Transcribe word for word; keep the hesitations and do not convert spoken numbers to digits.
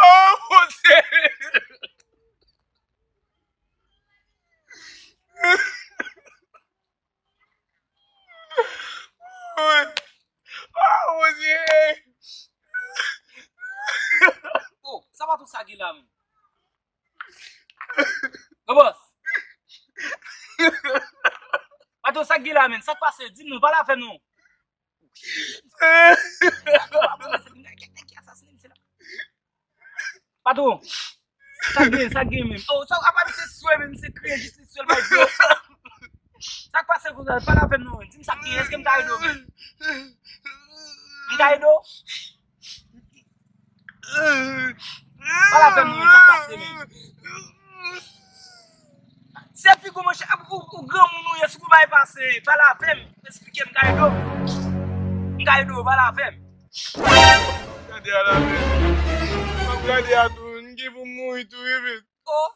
Oh, Bondye! Oh, Bondye! Oh, sa pa tou sa ki la menm. Gobos. Pato, sa k gen la, menn? Sa k pase? Di m non, pale avè m non. Pato, sa k gen, sa k gen menm? Oh, sa apa misye swe menm, misye kriye jis li swe l bay dlo. Sa k pase konsa? Pale avè m non, di m sa k gen, èske m ka ede w menm? M ka ede w? Pale avè m non, sa k pase menm? Se figo monchè, ou, ou granmoun ou ye, figo bay pase, pale avè m, esplike m, m ka ede w. M ka ede w, pale avè m. Gade a la menm. M ap gade a tou, m gen pou m mouri tou wi menm. Oh.